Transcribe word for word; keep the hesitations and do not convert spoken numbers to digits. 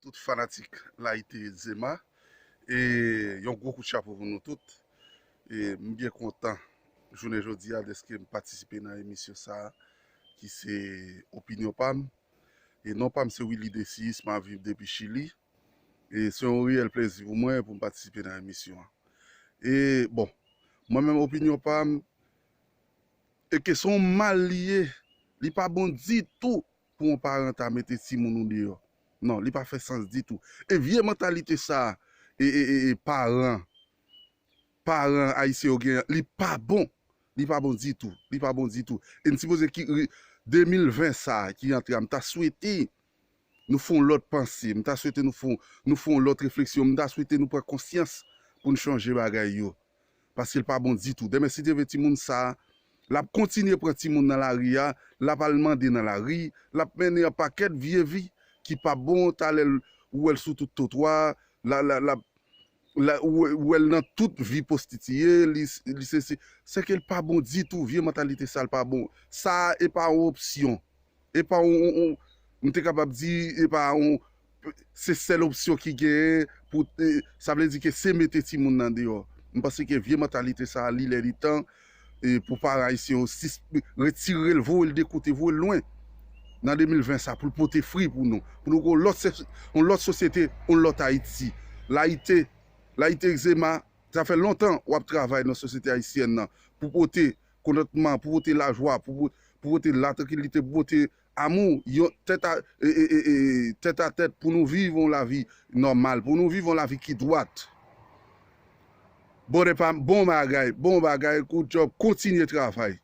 tout fanatik Layite Zema. E yon gwo kout chapo pou nou tout. E m byen kontan jounen jodi a dèske m patisipe nan emisyon sa a, ki se Opinyon pa m. E non pa m se Willy Decius, m ap viv depi Chili. E se yon reyèl plezi pou mwen pou m patisipe nan emisyon an. E bon, mwen menm opinyon pa m, e ke se yon mal li ye, li pa bon ditou pou yon paran ta mete timoun ou deyò. Non, li pa fè sans ditou. E vye mantalite sa, e, e, e, e paran, paran ayisyen yo gen, li pa bon. Li pa bon ditou. Li pa bon ditou. E n sipoze ki, de mil ven sa ki antre a, m ta swete nou fè yon lòt panse. M ta swete nou fè, nou fè yon lòt refleksyon. M ta swete nou pran konsyans pou n chanje bagay yo. Paske l pa bon ditou. Demen, si Dye vle, timoun sa, l ap kontinye pran timoun nan lari a, l ap al mande nan lari, l ap mennen yon pakèt vye vi ki pa bon, talè l, ou wè l sou tout twotwa, la, la, la, la, ou wè, ou wè l nan tout vi pwostitiye, li, li se, se, se ke l pa bon ditou, vye mantalite sa l pa bon. Sa, e pa yon opsyon. E pa yon, yon, yon, m te kapab di, e pa yon, se sèl opsyon ki genyen pou, e, sa vle di ke se mete timoun nan deyò. M panse ke vye mantalite sa, li lè li tan, e, pou paran ayisyen yo sis-, retire l, voye l de kote, voye l lwen. Nan de mil ven sa, pou l pote fwi pou nou. Pou nou gen yon lòt, se-, yon lòt sosyete, yon lòt Ayiti. Layite, Layite Zema, sa fè lontan w ap travay nan sosyete ayisyèn nan. Pou pote kontantman, pou pote lajwa, pou, pou pote latrankilite, pou pote amou, yon tèt a, e, e, e, e, tèt a tèt pou nou viv yon lavi nòmal, pou nou viv yon lavi ki dwat. Bon, epa, bon bagay, bon bagay, good job, kontinye travay.